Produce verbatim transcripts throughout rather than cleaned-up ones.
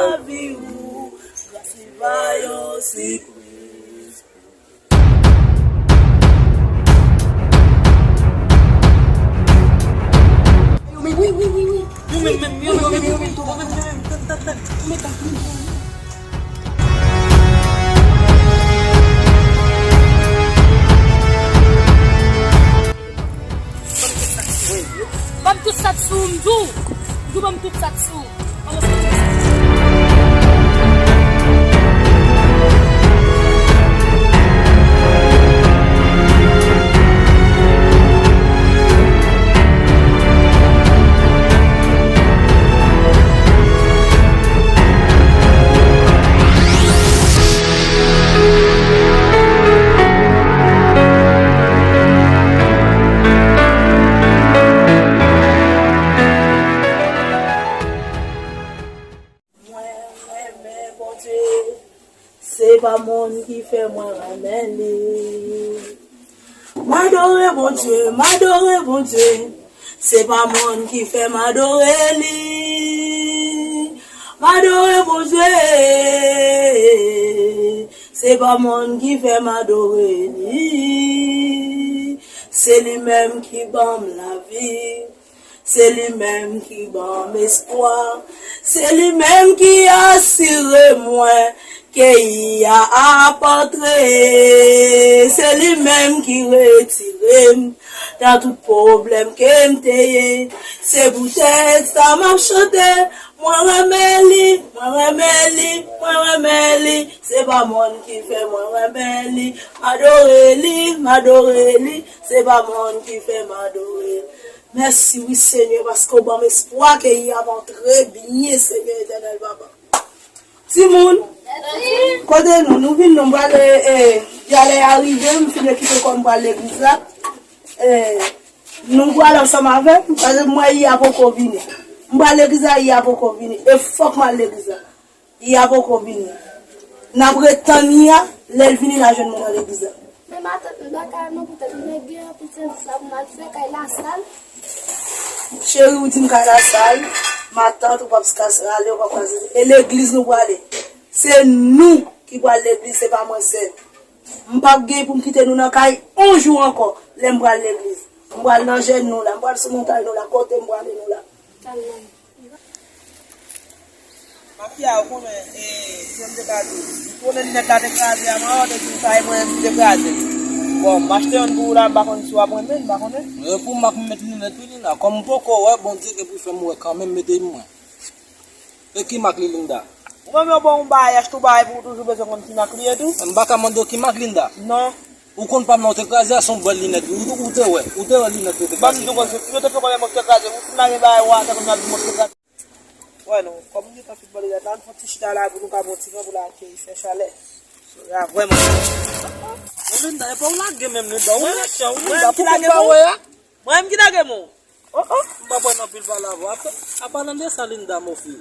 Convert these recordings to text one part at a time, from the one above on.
Lavi ou, gras li ba yo sipriz. Yo menm, wi, wi, wi, wi. Yo menm, menm, yo menm, yo menm, yo menm, yo menm, yo menm, yo menm, yo menm, yo menm, yo menm. Ban m tout sa k sou w, m di w. M di w ban m tout sa k sou w. Mwen renmen Bondye, se pa moun ki fè mwen renmen li. M adore Bondye, m adore Bondye, se pa moun ki fè m adore li. M adore Bondye, se pa moun ki fè m adore li. Se li menm ki ban m lavi. Se li menm ki ban m espwa. Se li menm ki asire mwen ke i a ap antre. Se li menm ki retire m nan tout pwoblèm ke m te ye. Se poutèt sa m ap chante. Mwen renmen li, mwen renmen li, mwen renmen li. Se pa moun ki fè mwen renmen li. M adore li, m adore li. Se pa moun ki fè m adore li. Mèsi wi Senyè paske w ban m espwa ke i ap antre byen Senyè Etènèl Papa. Timoun, kote nou? Nou vin nou, m prale, e, dyalè a rive, m fin kite kò m pral legliz la. E, nou prale ansanm avè m, paske m wè i a poko vini. M pral legliz la, i a poko vini. E fòk m al legliz la. I a poko vini. N ap ret tann i a, lè l vini n a jwenn mwen nan legliz la. Men matant m pa kay non poutèt m gen anpil sèvis la pou m al fè kay lasal. Cheri, ou di m kay lasal, matant ou p ap ka rale, ou p ap ka sezi. E legliz nou prale. Se nou ki pral legliz, se pa mwen sèl. M p ap gen pou m kite nou nan kay yon jou ankò, lè m pral legliz. M pral nan jèn nou la, m pral sou montay nou la, kote m prale nou la. Mafya, ou konnen, e, jan m te ka di w. Ou konnen linèt la te kraze a, mwen te di w sa, e mwen menm ki te kraze l. Bon, m achte youn pou ou la, m pa konn si w ap renmen l, m pa konnen. E pou m ak m met linèt wi Linda, kòm m poko wè, Bondye gen pou fè m wè kanmenm, mete mwen. E ki mak li Linda? Ou menm yo ba w yon bagay, achte w bagay pou ou toujou bezwen konn ki mak li ye tou? M pa ka mande w ki mak Linda? Non. Ou konn pa m nan ou te kraze a, se yon bèl linèt wi. Ou, ou te wè, ou te wè linèt yo te kraze. Ban m di w konsa, yo te fè konbyen mwen te kraze. Ou fin lage bagay ou a, tankou m ap di mwen te kraze. Wè non, kòm m gentan fin pale dat la, ann fè yon ti chita la pou nou ka pran yon ti van pou lakèy fè chalè. Solèy la vrèman cho. Mwen Linda, epa ou lage menm Linda, ou mechan wi Linda, pou konn pa wè a? Mwen menm ki lage men w? Oh oh, m pa pran anpil pale avè w. Apa, apalan de sa Linda, mon fi.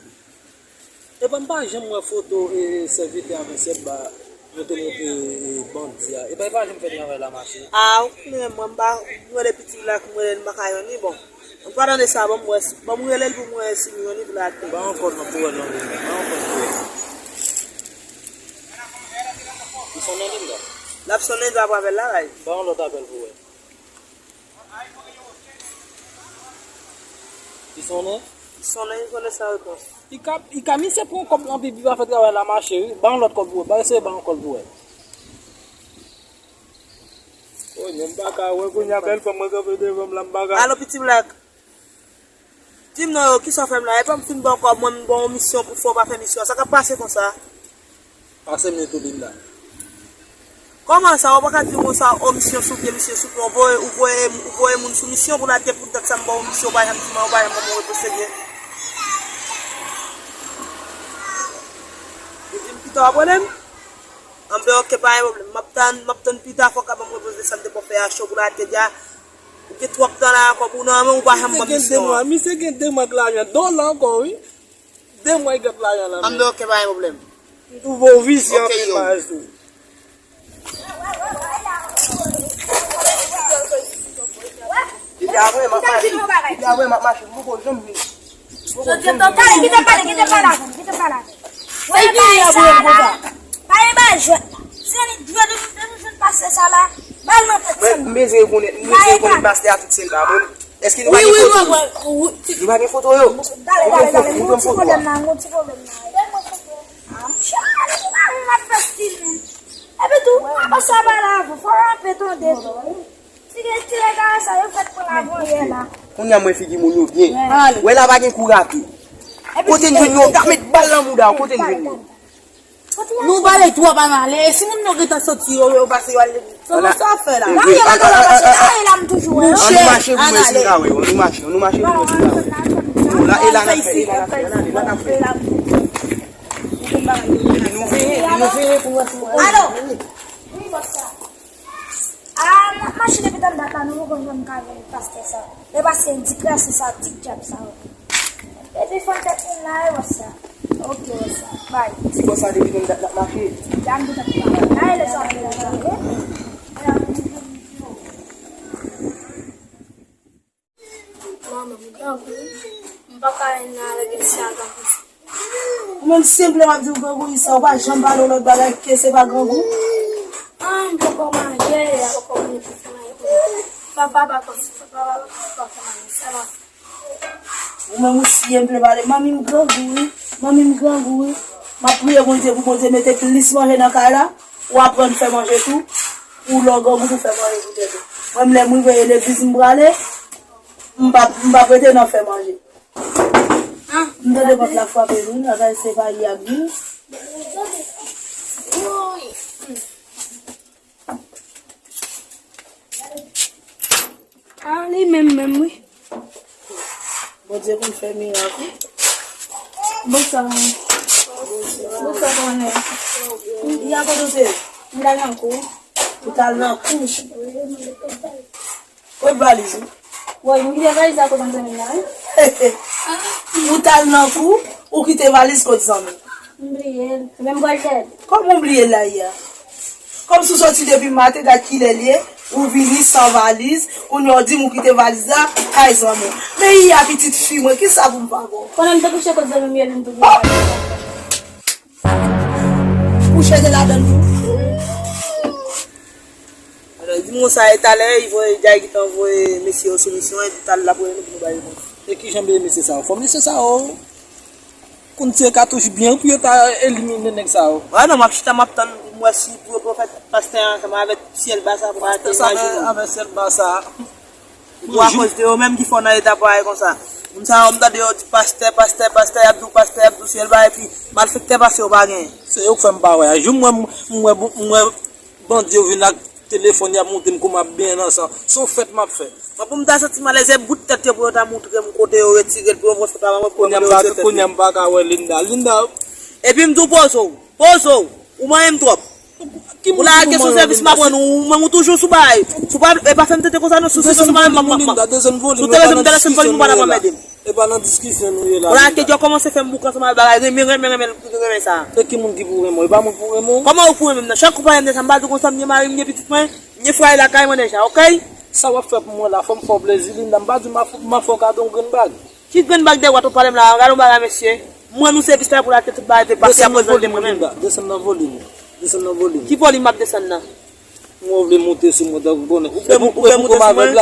Epa m pa janm wè foto e sèvitè avè sèba. Yo te montre, e, bandi a. Epa, epa, li m fè travay la mache. A, ou konnen mwen, m pa, m rele Piti Blak, m rele l, m pa ka jwenn li, bon. An palan de sa, ban m wè, ban m rele l pou m wè si m jwenn li pou l ate. Ba yon kòd non pou wè non li, ba yon kòd pou wè. Li sonnen Linda? L ap sonnen, l ap apèl la, bay. Ba yon lòt apèl pou wè. Li sonnen? Li sonnen, li sonnen san repons. I ka, i ka misye pran kòb lan pi, pi pa fè travay la mache wi. Ba yon lòt kòb pou wè. Ba eseye ba yon kòb pou wè. Kounye a m pa ka wè, kounye a bèl fanm mwen kanpe devan m la, m pa ka. Alo, Piti Blak. Di m non yo, kisa w fè m la? Epa m fin ba w kòb mwen, m ba w yon misyon pou fè w pa fè misyon an. Sa k ap pase konsa? Pase m li tou Linda. Kòman sa, ou pa ka di konsa, o misyon sou pye, misyon sou pye, ou voye, ou voye, ou voye moun sou misyon pou l ate, poutèt sa m ba w misyon, ou pa janm di mwen, ou pa janm ban mwen repons serye. Ou di m pita w ap rele m? Anben, oke, pa gen pwoblèm. M ap tann, m ap tann pita, fò w ka ban m repons de sa m te ba w fè a, cho pou l ate di a. Ou gen twòp tan la, kòb ou nan men w, ou pa janm ban m misyon an. Misye gen de mwa, misye gen de mwa ak lajan, dola ankò, wi. De mwa li gen lajan nan men. Anben, oke, pa gen pwoblèm. M twouve w visye anpil, maestro. Depi avè m ap mache, depi avè m ap mache, m poko janm vini. M poko janm vini. Kite pale, kite pale avè m, kite pale avè m. Ki peyi a pou yo konsa? Pa gen bagay jwèt la. Se li jwèt de nou jwenn pastè sa la. Bal nan tèt sèlman. Mwen, m bezwen rekonèt, m bezwen rekonèt pastè a tout sèl la, mwen. Èske nou pa gen foto? Nou pa gen foto yo? Gade, gade, gade, gon ti pwoblèm la, gon ti pwoblèm la. Ba mwen foto. Ah, monchè, gade ti marim ap fè stil, men. Epi tou, mwen pa sa pale avè w, fò w anpe tande tou. Ti gen ti regard sa yo fèt pran lavan yè la. Kounye a mwen figi moun yo byen. Wè la pa gen kou rate. Kote n jwenn yo, ta met bal nan mouda w, kote n jwenn yo? Nou pale twòp, ann ale. E si moun yo gentan soti, yo, yo pase, yo al legliz. Sa nou sa fè la? Nan yo pa ka mache, nan yo la m toujou wè yo. An nou mache pou mwen si m ka wè yo. An nou mache, an nou mache pou mwen si m ka wè yo. La, e la n ap fè, e la n ap fè, e la n ap fè. Epi nou veye, epi nou veye pou wè si w wè. Alo. Wi, bòs la. Ah, m ap mache depi tann dat la, nou poko janm ka jwenn pastè sa. E pastè di krasi sa, ti djab sa. E defann tèt moun la, e wè sa. Ok, wè sa. Bay. Ti bòs sa depi tann dat l ap mache. Dam di tèt la. Ay, lè sa, lè sa. Manman, m grangou. M pa ka al nan legliz sa grangou. Ou menm senpleman ap di w grangou, Isa, ou pa janm pale yon lòt bagay ke se pa grangou? Ah, m poko manje, a poko manje pou fè manje pou mwen. Papa pa konsa, papa pa fè manje, sa va. Ou menm ou siye m vle pale. Manmi m grangou, wi. Manmi m grangou, wi. M ap priye Bondye pou Bondye mete plis manje nan kay la. Ou aprann fè manje tou. Pou lè w grangou pou fè manje pou tèt ou. Mwen, lè m rive legliz m prale, m p ap, m p ap rete nan fè manje. M tande pòt la frape, wi, bagay se pa yag, wi. Ah, li menm menm, wi. Bondye konn fè mirak, wi. Bonswa. Bonswa, kòman w ye? Iya, kote w te ye? M t al nan kou. Ou t al nan kou? Kot valiz ou? Woy, m kite valiz la kot zanmi m nan, wi. Ou t al nan kou, ou kite valiz kot zanmi? M bliye l. Men m pral dèyè l. Kòman w bliye l la, iya? Kòmsi w soti depi maten, gad kilè l ye, ou vini san valiz, kounye a w di m ou kite valiz la kay zanmi w. Men iya pitit fi mwen, kisa pou m pa ba w? Pandan m te kouche kot zanmi m yo, vin tou gen valiz la. Kouche te ladan l tou. Alò, di m konsa, e talè, li voye, Jay ki te voye mesye yo sou misyon, epi talè l ap rele nou pou nou bay repons. E kijan mesye sa yo? Fò mesye sa yo konn tire katouch byen pou yo ta elimine nèg sa yo. A non, m ap chita, m ap tann pou m wè si pou yo pwofèt pastè ansanm avèk syèl ba sa pou ateri nan jounen. Avèk syèl ba sa. Pou akoz de yo menm ki fè w nan eta parèy konsa. Moun sa yo, m tande yo di pastè, pastè, pastè, y ap di w pastè, y ap di w syèl ba, epi malfektè pase yo pa genyen. Se yo k fè m pa wè a. Jou m wè, m wè, m wè bandi yo vin ak telefòn, y ap montre m kòman m ap benyen nan san. Se yon fèt m ap fè. Mwen, pou m ta santi m alèz, e bout tèt yo pou yo ta montre m kote yo retire l, pou yo montre m kote yo retire tèt. Kounye a m pa ka wè Linda. Linda. Epi m di w poze w. Poze w. Ou manyen m twòp. Ou la ke sou sèvis m ap rann ou, ou menm ou toujou sou bagay. Si w pa, e pa fè m tete konsa non, si w sou sèvis m ap rann, m ap, m ap, m ap. Si w te bezwen m te lese m fò li pou w pa t ap anmède m. E pa nan diskisyon nou ye la. Ou la ke djò kòmanse fè m bouk ansanm avèk bagay, renmen, renmen, renmen, renmen sa. E ki moun ki pou renmen w? E pa mwen pou renmen w? Kòman ou pou renmen m nan? Chak kou w pale m de sa, m pa di w konsa, m gen mari, m gen pitit mwen, m gen fwaye lakay mwen deja, oke? Sa w ap fè pou mwen la, fò m fè w plezi, Linda, m pa di m ap, m ap fè w kado yon grenn bag. Ki grenn bag de wòt ou pale m la? Gade yon bagay, mesye. Mwen, nou sèvis la pou l ate tout bagay te pase, ap prezante mwen menm. Desann nan volim, Linda. Desann nan volim. Desann nan volim. Ki volim m ap desann nan? Mwen vle monte sou mwen, tankou konnen. Ou vle monte sou mwen?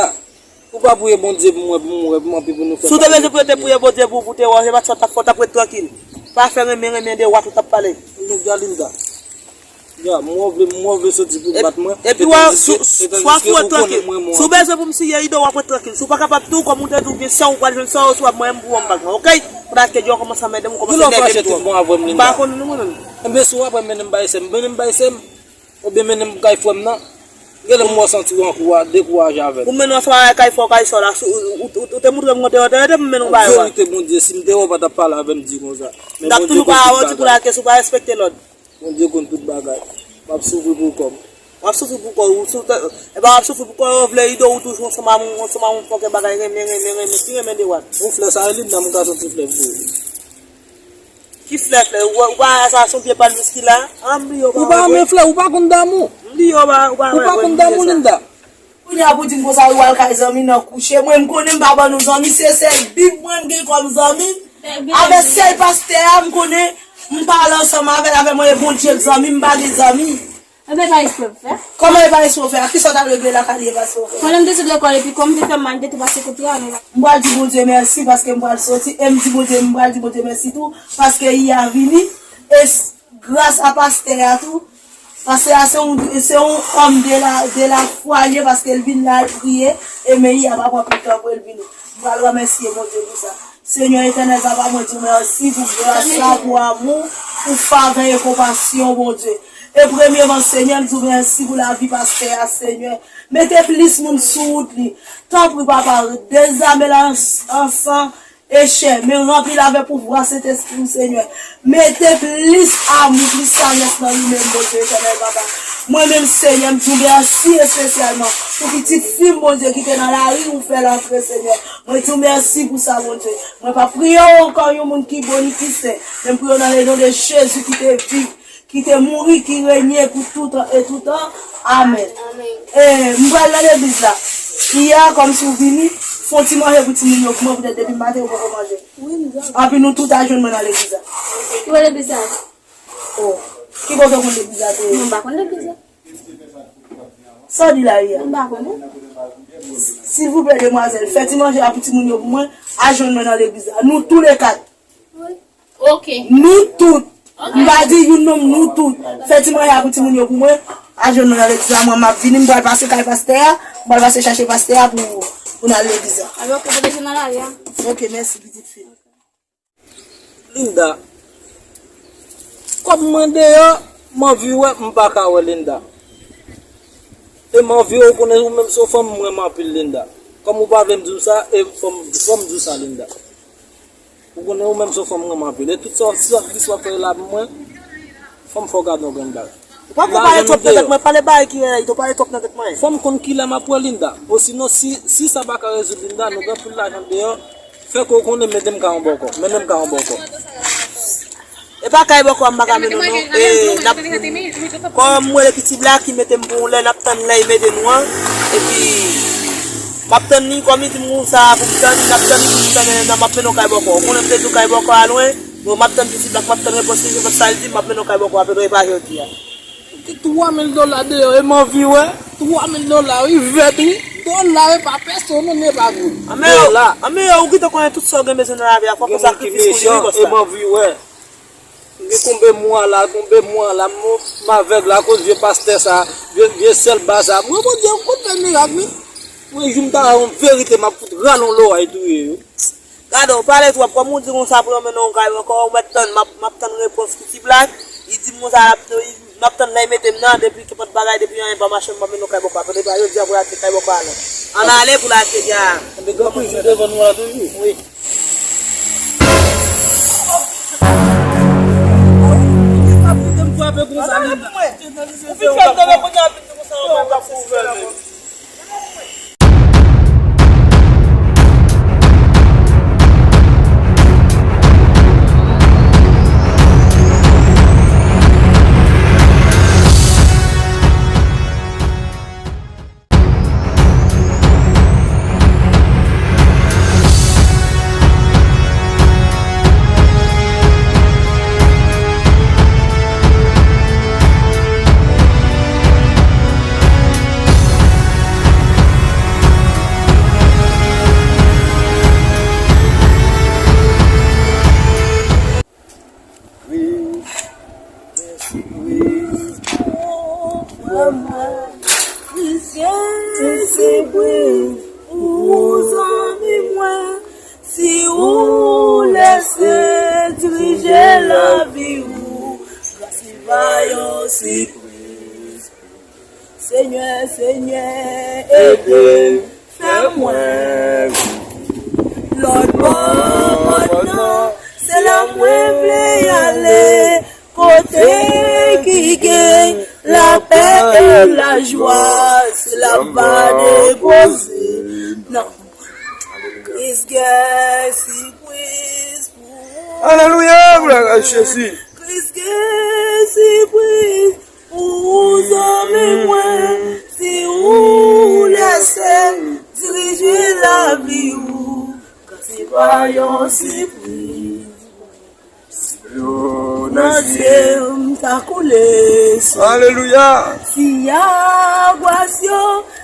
Ou pa priye Bondye pou mwen, pou mwen, pou mwen, pou mwen, pou nou fè bagay. Si w te bezwen priye, te priye Bondye pou, pou te wè, se pa sa w t ap fè, w t ap ret trankil. Pa fè renmen, renmen de wòt ou t ap pale. Linda, Linda. Ya, mwen vle, mwen vle soti pou bat mwen. Epi w, swa pou w ret trankil. Si w bezwen pou m siye rido, w ap ret trankil. Si w pa kapab tou, kòm ou te di w gen sè w, ou pral jwenn sè w, swa mwen m pou w m pa gen, oke? Paske yo kòmanse anmède m, ou kòmanse nève m twòp. M pa konn nou mwen menm. Enben, si w apre mennen m bay sè m, mennen m bay sè m, oubyen mennen m kay frè m nan, genlè m wè w santi w ankoura-, dekouraje avè m. Pou m mennen w ansanm avèk kay frè w, kay sè w la, si w, ou, ou, ou te montre m kote w te rete pou m mennen w bay ou a. Verite Bondye, si m te wè w pa t ap pale avè m di konsa. M t ap toujou pa wè w di kou la ke si w pa respekte lòd. Bondye konn tout bagay. M ap soufri pou kò m. W ap soufri pou kò w, ou sou tè, e pa w ap soufri pou kò w, yo vle rido ou toujou ansanm a moun, ansanm a moun fòkè bagay renmen, renmen, renmen, ki renmen de wòt. Yon flè sa, e li nan m ka santi flè pou ou. Ki flè, flè? Ou, ou pa wè sa, se yon pye palmis ki la? An, m bliye w pa wè vre. Ou pa renmen flè, ou pa konn damou. M bliye w pa, ou pa wè vre. Ou pa konn damou, Linda. Kounye a pou di m konsa, wi, w al kay zanmi nan kouche. Mwen, m konnen m pa ban nou zanmi, se sèl Bib mwen m gen kòm zanmi. Avèk sèl pastè a, m konnen M pale ansanm avè l, avè mwen, e Bondye k zanmi, m pa gen zanmi. Ebyen, e pa espre w fè. Kòman e pa espre w fè? A kisa w t al regle lakay li, e pa espre w fè? Mwen, lè m te sot lekòl, epi kò m te fè m mal, m te tou pase kote a, men. M pral di Bondye mèsi paske m pral soti, e m di Bondye, m pral di Bondye mèsi tou, paske Iya vini, e s- gras a pastè a tou. Pastè a se yon, se yon òm de la, de la fwa li ye, paske l vin la, l priye, e men Iya pa pran pil tan pou l vini. M pral remèsye Bondye pou sa. Senyè Etènèl, Papa, mwen di w mèsi pou gras la, pou amou, pou favè e konpasyon, Bondye. E premyeman, Senyè, m di w mèsi pou lavi pastè a, Senyè. Mete plis moun sou wout li. Tanpri, Papa, dezame l an, an san e chè, men ranpli l avè pouvwa Sentespri w, Senyè. Mete plis amou, plis sajès nan li menm, Bondye Etènèl, Papa. Mwen menm, Senyè, m di w mèsi espesyalman pou pitit fi m, Bondye, ki te nan lari, ou fè l antre, Senyè. Mwen di w mèsi pou sa, Bondye. Mwen pa priye w ankò yon moun ki bon ni ki sen, men m priye w nan le non de Jezi ki te viv, ki te mouri, ki renye pou toutan e toutan. Amèn. Amèn. E, m pral nan legliz la. Iya, kòmsi w vini, fè yon ti manje pou timoun yo pou mwen, poutèt depi maten yo poko manje. Wi, m dwe. Anpi nou tout al jwenn mwen nan legliz la. Ki bò legliz la? Oh, ki kote w konn legliz la te ye? Mwen pa konn legliz la. Sa w di la, Iya? Mwen pa konnen. Silvouplè, demwazèl, fè ti manje a pou timoun yo pou mwen, al jwenn mwen nan legliz la. Nou tou le kat. Wi. Ok. Nou tout. Ok. M pa di youn non, nou tout. Fè ti manje a pou timoun yo pou mwen. Al jwenn mwen nan legliz la, mwen m ap vini, m pral pase kay pastè a, m pral pase chache pastè a pou, pou n al legliz la. Alò, ou deja nan lari a. Ok, mèsi, pitit fi. Linda, kòm mwen deyò, m anvi wè, m pa ka wè Linda. E m anvi wè, ou konnen ou menm se yon fanm m renmen anpil, Linda. Kòm ou pa vle m di w sa, e fò m, fò m di w sa, Linda. Ou konnen ou menm se yon fanm m renmen anpil. E tout sa, sa ki w ap fè la pou mwen, fò m fè w gade yon grenn bagay. Ou pa fò pale twòp nan tèt mwen, pale bagay ki reyalite, ou pale twòp nan tèt mwen. Fò m konn kilè m ap wè Linda. Osinon, si, si sa pa ka rezoud Linda, nou gen anpil lajan deyò. Fè ke w konnen, mennen m kay yon bòkò. Mennen m kay yon bòkò. E pa kay bòkò a m pa ka mennen w non. E, n ap, kòm mwen le piti bla ki mete m pou yon lè, n ap tann lè y mete nou an. Epi, m ap tann li, kòm li di m konsa pou m tann, n ap tann li pou m tann, nan m ap mennen w kay bòkò. Ou konnen m te di w kay bòkò a lwen, bon, m ap tann piti bla, m ap tann repons li, se sa l di, m ap mennen w kay bòkò a, petèt e pa jodi a. Ki twa mil dola deyò, e m anvi wè. Twa mil dola, wi, vèt, wi. Dola, e pa pèsonn, non, e pa goud. Anmè yo, dola. Anmè yo, ou gentan konnen tout sa w gen bezwen nan lavi a, fò w fè sakrifis pou li, wi, konsa. E m anvi wè. M gen konbe mwa la, konbe mwa la, m, m avèg la, akoz vye pastè sa, vye, vye sèlba sa. Mwen, Bondye, ou konn fè mirak, wi. Mwen, jou m ta wè yon verite, m ap fout rale yon loray touye yo. Gade w, pale twòp, kòm ou di konsa pou yo mennen w kay bòkò, ou mèt tann, m ap, m ap tann repons ki ti blag. Li di m konsa, l ap, li, m ap tann lè y mete m nan, depi kenpòt bagay, depi anyen pa mache, m p ap mennen w kay bòkò a. Petèt pa jodi a pou l achte kay bòkò a non. Ann ale pou l achte kay a. Ann ale pou l achte kay a. Wi. Ou fin fè m tande kounye a, vin di konsa, ou pa pou fè l. Kris, mèsi, Kris. Oh, mwen, Kris, mèsi, Kris. Ou zanmi mwen, si ou lèse dirije lavi ou, gras li pa yon sipriz. Senyè, Senyè, ede m, fè mwen lòt bò pòt nan, se la mwen vle ale, kote ki gen lapè e lajwa, se la m va depoze nan Kris gen sipriz pou ou. Alelouya, glwa a Jezi. Kris gen sipriz pou ou, zanmi mwen, si ou lèse dirije lavi ou, gras li pa yon sipriz. Yo n Zye m ta koule sou. Alelouya. Si agwas yo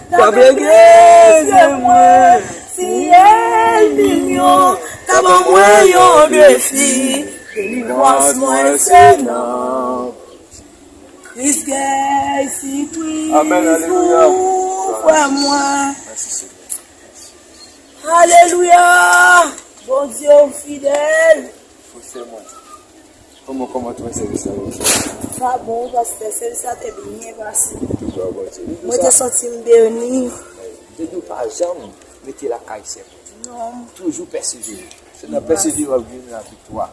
ta vle grize mwen, si ènmi m yo ta ban mwen yon defi, delivrans mwen se nan Kris Gèy, si Kris ouvè mwen. Alelouya. Bondye ou fidèl. Frè mwen. Kòman, kòman twouve sèvis la jodi a? Sa bon, pastè, sèvis la te byen pase. Tout glwa Bondye. Mwen te santi m beni. Te di w pa janm rete lakay sèl. Non. Toujou pèsevere. Se nan pèsevere w ap jwenn laviktwa.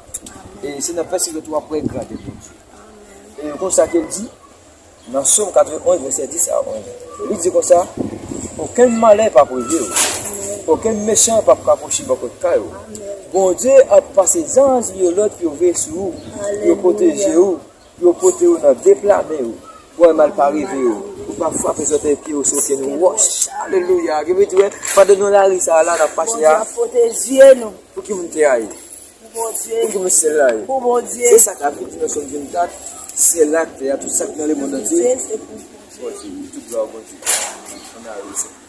E se nan pèsevere tou w ap wè grandè Bondye. E konsa ke l di, nan Sòm katrevenonz, vèsè dis a onz. Li di konsa, okenn malè p ap rive w. Okenn mechan p ap ka pwoche bò kot kay ou. Bondye ap pase zanj li yo lòd pou yo veye sou ou, pou yo pwoteje ou, pou yo pote ou nan de pla men yo. Pou anyen mal pa rive ou. Pou pa frape sòtèy pye ou sou okenn wòch. Alelouya. Gen moun di, wè, pandan nou lari sa a la, n ap mache a. Bondye ap pwoteje nou. Pou ki moun te a ye? Pou Bondye. Pou ki moun syèl la ye? Pou Bondye. Se sa David di nan Sòm vennkat, syèl la, tè a, tout sa k nan lemonn antye. Bondye, se pou Bondye. Bondye, tout glwa Bondye. Ann ale, Senyè.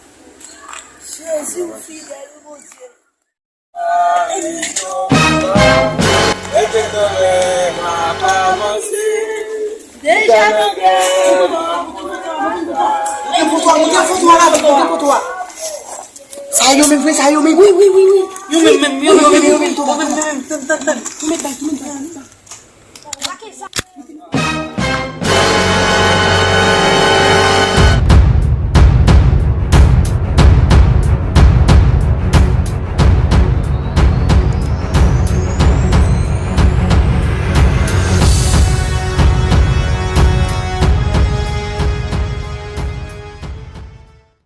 Jezi, ou fidèl, wi, Bondye. Deja nan gè. Mwen gen foto a, mwen gen foto a la, mwen gen foto a. Sa yo menm vre, sa yo menm. Wi, wi, wi, wi. Yo menm, menm, yo menm, yo menm, yo menm, yo menm, yo menm, yo menm, yo menm, yo menm, yo menm, yo menm, yo menm.